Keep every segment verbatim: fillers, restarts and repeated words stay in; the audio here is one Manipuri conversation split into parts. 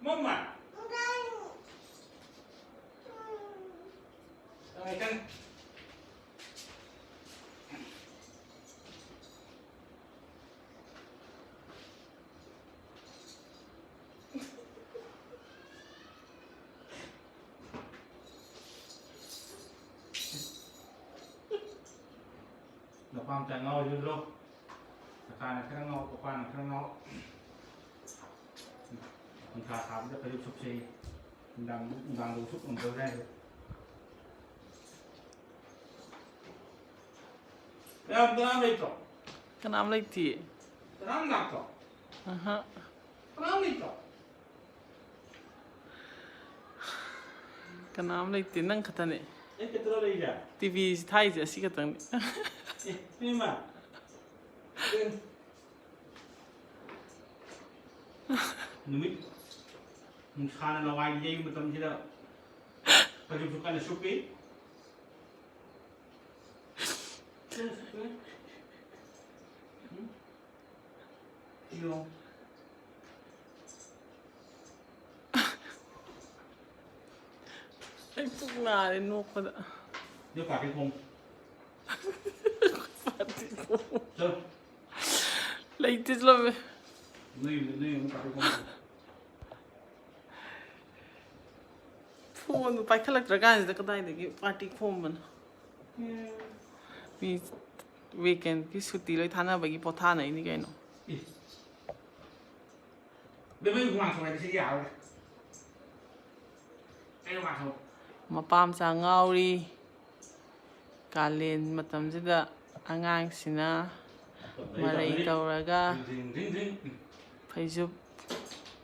ꯃꯃꯥ꯫ ꯆꯪꯉꯦ, ꯆꯪꯉꯦ꯫ ꯅꯄꯥꯝ ꯆꯥ ꯉꯥꯎꯔꯤꯗꯨ ꯂꯧ꯫ ꯅꯆꯥꯅ ꯈꯔ ꯉꯥꯎ, ꯅꯨꯄꯥꯅ ꯈꯔ ꯉꯥꯎ꯫ ꯅꯨꯡꯁꯥ ꯁꯥꯕꯗ ꯐꯩꯖꯨꯞ ꯁꯨꯞꯁꯦ꯫ ꯅꯨꯡꯗꯥꯡ, ꯅꯨꯡꯗꯥꯡꯗ ꯁꯨꯞ ꯉꯝꯗꯕ ꯖꯥꯠꯅꯤ꯫ ꯃꯌꯥꯝ ꯀꯅꯥꯝ ꯂꯩꯇ꯭ꯔꯣ? ꯀꯅꯥꯝ ꯂꯩꯇꯤꯌꯦ꯫ ꯀꯅꯥꯝ ꯂꯥꯛꯇ꯭ꯔꯣ? ꯑꯍ꯫ ꯀꯅꯥꯝ ꯂꯩꯇ꯭ꯔꯣ? ꯀꯅꯥꯝ ꯂꯩꯇꯦ, ꯅꯪ ꯈꯛꯇꯅꯦ꯫ ꯑꯩ ꯈꯛꯇꯔꯣ ꯂꯩꯔꯤꯁꯦ? ꯇꯤ ꯚꯤꯁꯤ ꯊꯥꯏꯁꯦ ꯑꯁꯤ ꯈꯛꯇꯪꯅꯤ꯫ ꯑꯦ, ꯏꯃꯥ꯫ ꯑꯦ꯫ ꯅꯨꯃꯤꯠ ꯅꯨꯡꯁꯥꯅ ꯂꯋꯥꯏ ꯌꯩꯕ ꯃꯇꯝꯁꯤꯗ ꯐꯩꯖꯨꯞꯁꯨ ꯀꯟꯅ ꯁꯨꯞꯄꯤ꯫ ꯀꯟꯅ ꯁꯨꯞꯄꯤ꯫ ꯎꯝ? ꯌꯦꯡꯉꯣ꯫ ꯑꯩ ꯄꯨꯛ ꯅꯥꯔꯦ ꯅꯣꯛꯄꯗ꯫ ꯅꯣꯏ ꯄꯥꯔꯇꯤ ꯈꯣꯝ꯫ ꯄꯥꯔꯇꯤ ꯈꯣꯝ꯫ ꯆꯠꯂꯣ꯫ ꯂꯩꯇꯦ, ꯆꯠꯂꯣꯃꯦ꯫ ꯅꯣꯏ ꯌꯨꯝꯗ, ꯅꯣꯏ ꯌꯨꯝꯗ ꯄꯥꯔꯇꯤ ꯈꯣꯝ꯫ ꯐꯣꯟꯗꯨ ꯄꯥꯏꯈꯠꯂꯛꯇ꯭ꯔ ꯀꯥꯟꯁꯤꯗ ꯀꯗꯥꯏꯗꯒꯤ ꯄꯥꯔꯇꯤ ꯈꯣꯝꯕꯅꯣ? ꯎꯝ꯫ ꯃꯤ ꯋꯤꯀꯦꯟꯒꯤ ꯁꯨꯇꯤ ꯂꯣꯏ ꯊꯥꯅꯕꯒꯤ ꯄꯣꯊꯥꯅꯩꯅꯤ ꯀꯩꯅꯣ꯫ ꯏ꯫ ꯕꯦꯝꯃ, ꯑꯩ ꯍꯨꯃꯥꯡ ꯁꯧꯔꯦ, ꯉꯁꯤꯗꯤ ꯌꯥꯔꯔꯣꯏ꯫ ꯑꯩ ꯍꯨꯃꯥꯡ ꯁꯧꯔꯦ꯫ ꯃꯄꯥ ꯃꯆꯥ ꯉꯥꯎꯔꯤ꯫ ꯀꯥꯂꯦꯟ ꯃꯇꯝꯁꯤꯗ ꯑꯉꯥꯡꯁꯤꯅ ꯃꯔꯩ ꯇꯧꯔꯒ ꯗ꯭ꯔꯤꯡ, ꯗ꯭ꯔꯤꯡ, ꯗ꯭ꯔꯤꯡ, ꯗ꯭ꯔꯤꯡ꯫ ꯐꯩꯖꯨꯞ,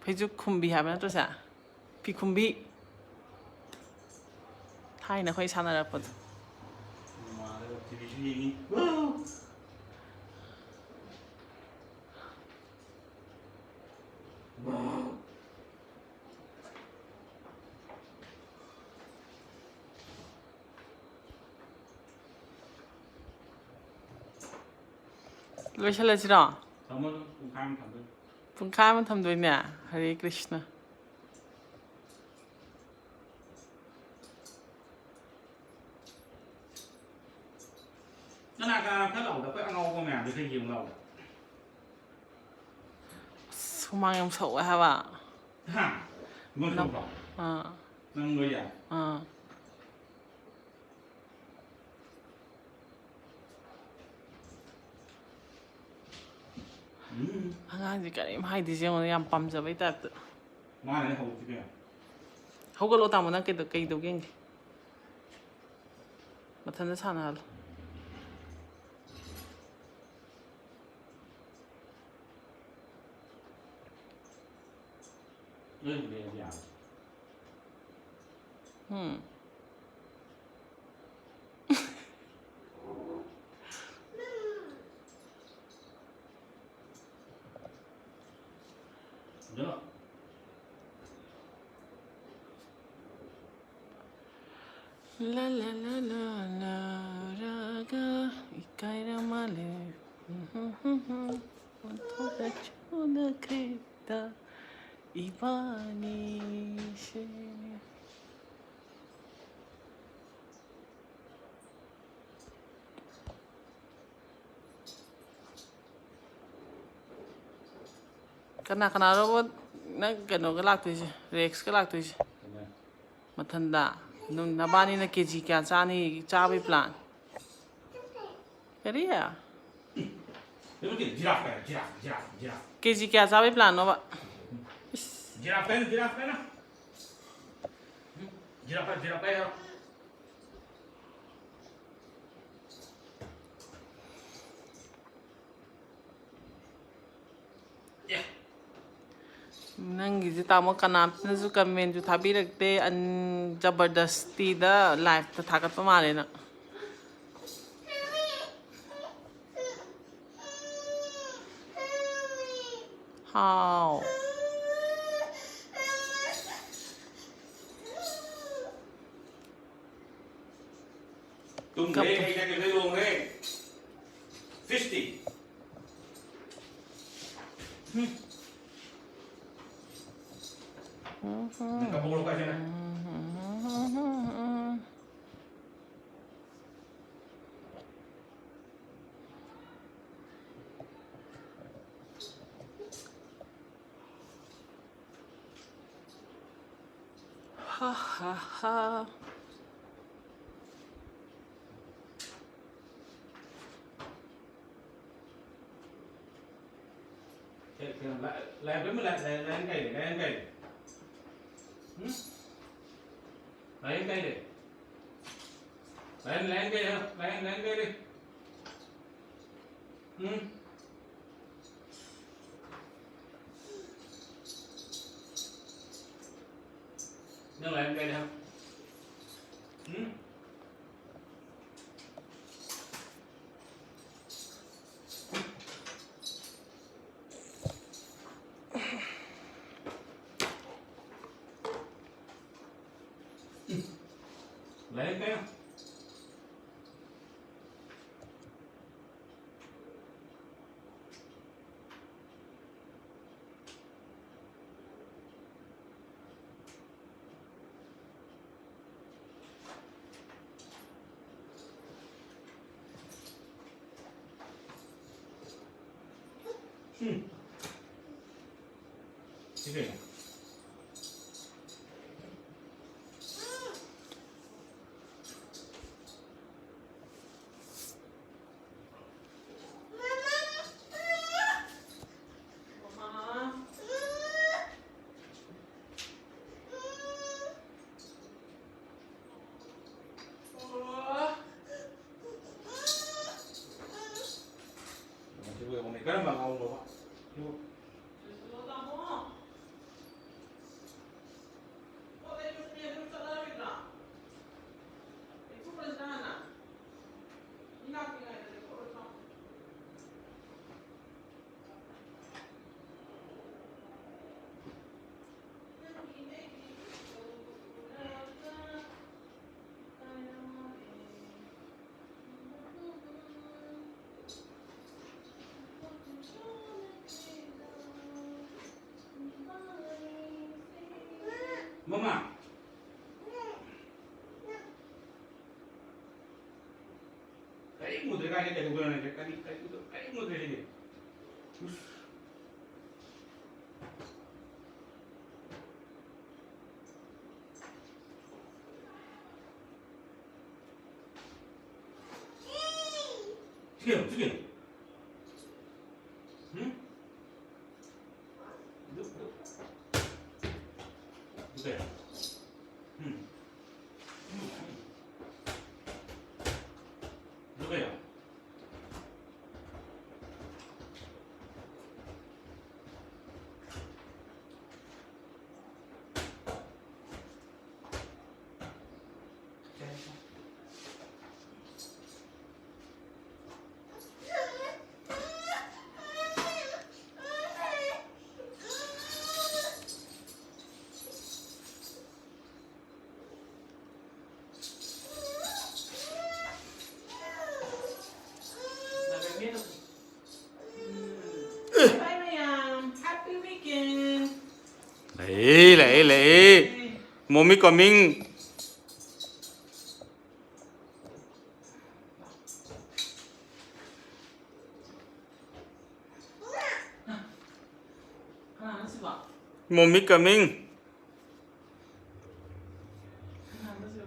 ꯐꯩꯖꯨꯞ ꯈꯨꯝꯕꯤ ꯍꯥꯏꯕ ꯅꯠꯇ꯭ꯔꯣ ꯁꯦ? ꯐꯤꯈꯨꯝꯕꯤ꯫ ꯊꯥꯏꯅ ꯑꯩꯈꯣꯏ ꯁꯥꯟꯅꯔꯛꯄꯗꯣ꯫ ꯅꯣꯡꯉꯥꯜꯂꯒ ꯇꯤ ꯚꯤꯁꯨ ꯌꯦꯡꯉꯤ꯫ ꯋꯥꯎ! ꯋꯥꯎ! ꯂꯣꯏꯁꯤꯜꯂꯁꯤꯔꯣ? ꯊꯝꯃꯣ ꯑꯗꯨꯝ, ꯄꯨꯡꯈꯥꯏ ꯑꯃ ꯊꯝꯗꯣꯏꯅꯦ꯫ ꯄꯨꯡꯈꯥꯏ ꯑꯃ ꯊꯝꯗꯣꯏꯅꯦ? ꯍꯔꯦ ꯀ꯭ꯔꯤꯁꯅ꯫ ꯌꯦꯡꯉꯨ ꯂꯥꯎ꯫ ꯑꯁ, ꯍꯨꯃꯥꯡ ꯌꯥꯝ ꯁꯧꯋꯦ ꯍꯥꯏꯕ꯫ ꯍꯥ? ꯍꯨꯃꯥꯡ ꯅꯪ ꯁꯧꯕ꯭ꯔꯣ? ꯑꯥ꯫ ꯅꯪ ꯂꯣꯏ ꯌꯥꯏ? ꯑꯥ꯫ ꯎꯝ꯫ ꯑꯉꯥꯡꯁꯦ ꯀꯔꯤꯝ ꯍꯥꯏꯗꯦ, ꯌꯦꯡꯉꯣ, ꯌꯥꯝ ꯄꯥꯝꯖꯕꯩ ꯇꯥꯏꯞꯇ꯫ ꯃꯥꯅꯅꯦ ꯍꯧꯗꯣꯏꯁꯦ ꯀꯩꯅꯣ? ꯍꯧꯒꯠꯂꯣ, ꯇꯥꯃꯣ, ꯅꯪ ꯀꯩꯗꯧ-, ꯀꯩꯗꯧꯒꯦ ꯌꯦꯡꯒꯦ꯫ ꯃꯊꯟꯇ ꯁꯥꯟꯅꯍꯜꯂꯣ꯫ ꯎꯝ꯫ ꯂꯥ ꯂꯥ ꯂꯥ ꯂꯥ ꯂꯥ ꯔꯥꯒ ꯏꯀꯥꯏꯔ ꯃꯥꯜꯂꯦ꯫ ꯑꯣꯟꯊꯣꯛꯅ ꯆꯨꯅꯈ꯭ꯔꯦꯗ ꯏꯕꯥꯅꯤꯁꯦ꯫ ꯀꯅꯥ ꯀꯅꯥꯅꯣꯕ ꯅꯪ ꯀꯩꯅꯣꯒ ꯂꯥꯛꯇꯣꯏꯁꯦ, ꯔꯦꯛꯁꯀ ꯂꯥꯛꯇꯣꯏꯁꯦ? ꯃꯊꯟꯗ? ꯑꯗꯨꯝ ꯅꯕꯥꯅꯤꯅ ꯀꯦ ꯖꯤ ꯀꯌꯥ ꯆꯥꯅꯤ ꯆꯥꯕꯩ ꯄ꯭ꯂꯥꯟ? ꯀꯔꯤ? ꯅꯠꯇꯦ, ꯖꯤꯔꯥꯐ ꯀꯥꯏ, ꯖꯤꯔꯥꯐ, ꯖꯤꯔꯥꯐ, ꯖꯤꯔꯥꯐ꯫ ꯀꯦ ꯖꯤ ꯀꯌꯥ ꯆꯥꯕꯩ ꯄ꯭ꯂꯥꯟꯅꯣꯕ? ꯏꯁ꯫ ꯖꯤꯔꯥꯐ ꯀꯥꯏꯅ, ꯖꯤꯔꯥꯐ ꯀꯥꯏꯅ꯫ ꯎꯝ, ꯖꯤꯔꯥꯐ ꯀꯥꯏ, ꯖꯤꯔꯥꯐ ꯀꯥꯏ ꯍꯥꯏꯔꯣ꯫ ꯑꯦ꯫ ꯅꯪꯒꯤꯁꯦ ꯇꯥꯃꯣ ꯀꯅꯥꯝꯇꯅꯁꯨ ꯀꯃꯦꯟꯁꯨ ꯊꯥꯕꯤꯔꯛꯇꯦ꯫ ꯑꯟ-, ꯖꯕꯔꯗꯁꯇꯤꯗ ꯂꯥꯏꯐꯇ ꯊꯥꯒꯠꯄ ꯃꯥꯜꯂꯦ ꯅꯪ꯫ ꯍꯥꯎ꯫ ꯇꯨꯝꯈ꯭ꯔꯦ, ꯀꯞꯄ꯫ ꯀꯩ ꯀꯩ ꯂꯣꯏ ꯂꯣꯡꯈ꯭ꯔꯦ꯫ ꯐꯤꯁꯇꯤ꯫ ꯎꯝ꯫ ꯅꯪ ꯀꯞꯄ ꯍꯧꯔꯛꯄ ꯍꯥꯏꯁꯦ ꯅꯪ꯫ ꯑꯍꯥꯍꯥ꯫ ꯀꯩꯅꯣ, ꯂꯥꯏ-, ꯂꯥꯏꯌꯦꯟ ꯀꯩ ꯂꯩ? ꯂꯥꯏꯌꯦꯟ ꯀꯩ ꯂꯩ? ꯂꯥꯏꯌꯦꯟ ꯀꯩ ꯂꯩ? ꯎꯝ? ꯂꯥꯏꯌꯦꯟ ꯀꯩ ꯂꯩ? ꯂꯥꯏꯌꯦꯟ, ꯂꯥꯏꯌꯦꯟ ꯀꯩ ꯂꯩ? ꯂꯥꯏꯌꯦꯟ, ꯂꯥꯏꯌꯦꯟ ꯀꯩ ꯂꯩ? ꯎꯝ? ꯅꯪ ꯂꯥꯏꯌꯦꯟ ꯀꯩ ꯂꯩ? ꯎꯝ? ꯂꯥꯏꯔꯤꯛ ꯀꯌꯥ? ꯎꯝ꯫ ꯁꯤ ꯀꯩꯅꯣ? ꯁꯤꯕꯨ ꯌꯦꯡꯉꯨꯅꯦ, ꯀꯔꯝꯕ ꯑꯉꯥꯎꯕꯅꯣꯕ? ꯁꯤꯕꯨ꯫ ꯃꯃꯥ꯫ ꯀꯔꯤꯝ ꯎꯗ꯭ꯔꯦ ꯀꯥꯏꯅ ꯀꯩꯗꯧꯗꯣꯏꯅꯣ ꯅꯪꯁꯦ? ꯀꯔꯤ, ꯀꯔꯤ ꯎꯗ-, ꯀꯔꯤꯝ ꯎꯗ꯭ꯔꯦ ꯁꯤꯗꯤ꯫ ꯎꯁ꯫ ꯀꯩꯅꯣ, ꯁꯤ ꯀꯩꯅꯣ? ꯎꯝ? ꯑꯗꯨ, ꯑꯗꯨ, ꯑꯗꯨ ꯀꯩꯅꯣ? ꯎꯝ? ꯎꯝ, ꯎꯝ. ꯑꯗꯨ ꯀꯩꯅꯣ? Bye, ꯃꯌꯥꯝ. Happy weekend. ꯂꯩ, ꯂꯩ, ꯂꯩ. Mommy coming. ꯀꯅꯥꯅꯣ ꯁꯤꯕꯣ? Mommy coming. ꯀꯅꯥꯅꯣ ꯁꯤꯕꯣ?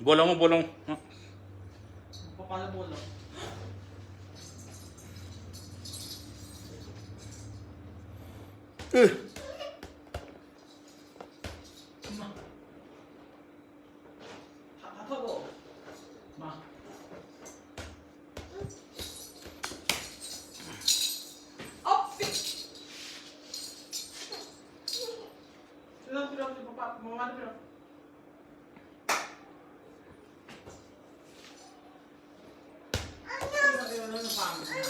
ꯕꯣꯜ ꯑꯃ, ꯕꯣꯜ ꯑꯃ꯫ ꯄꯄꯥꯗ ꯕꯣꯜ ꯂꯧ꯫ ꯎ꯫ ꯏꯃꯥ꯫ ꯊꯥ-, ꯊꯥꯊꯣꯛꯑꯣ꯫ ꯃꯥ꯫ ꯑꯞ! ꯄꯤꯔꯛꯑꯣ, ꯄꯤꯔꯛꯑꯣ, ꯄꯤꯔꯛꯑꯣ, ꯄꯄꯥ, ꯃꯃꯥꯗ ꯄꯤꯔꯛꯑꯣ꯫ ꯄꯤꯔꯛꯑꯣ, ꯄꯤꯔꯛꯑꯣ, ꯅꯪꯅ ꯄꯥꯝꯕꯗꯨꯅ꯫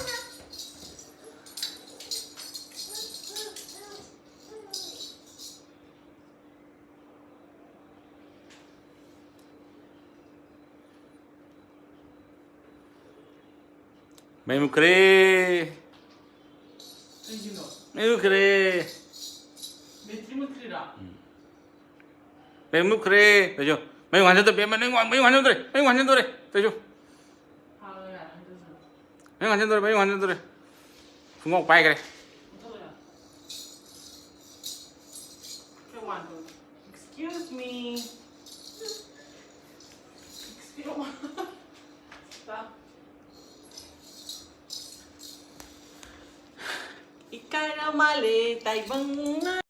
ꯃꯩ ꯃꯨꯠꯈ꯭ꯔꯦ꯫ ꯀꯩꯒꯤꯅꯣ? ꯃꯩ ꯃꯨꯠꯈ꯭ꯔꯦ꯫ ꯕꯦꯇ꯭ꯔꯤ ꯃꯨꯠꯈ꯭ꯔꯤꯔꯥ? ꯎꯝ꯫ ꯃꯩ ꯃꯨꯠꯈ꯭ꯔꯦ꯫ ꯇꯩꯖꯣ, ꯃꯩ ꯍꯟꯖꯟꯗ꯭ꯔꯦ, ꯕꯦꯝꯃ, ꯅꯪ ꯃꯩ ꯍꯟꯖꯟꯗ꯭ꯔꯦ, ꯃꯩ ꯍꯟꯖꯟꯗ꯭ꯔꯦ꯫ ꯇꯩꯖꯣ꯫ ꯍꯥꯡꯉꯣ ꯌꯥꯔꯦ, ꯍꯟꯖꯟꯖꯅꯨ꯫ ꯃꯩ ꯍꯟꯖꯟꯗ꯭ꯔꯦ, ꯃꯩ ꯍꯟꯖꯟꯗ꯭ꯔꯦ꯫ ꯊꯣꯡꯅꯥꯎ ꯄꯥꯏꯈ꯭ꯔꯦ꯫ ꯃꯨꯠꯊꯠꯂꯣ ꯌꯥꯔꯦ꯫ ꯀꯩ ꯋꯥꯟ ꯇꯧꯔꯤ? Excuse me. ꯏꯀꯥꯏꯔ ꯃꯥꯜꯂꯦ ꯇꯥꯏꯕꯪꯅ꯫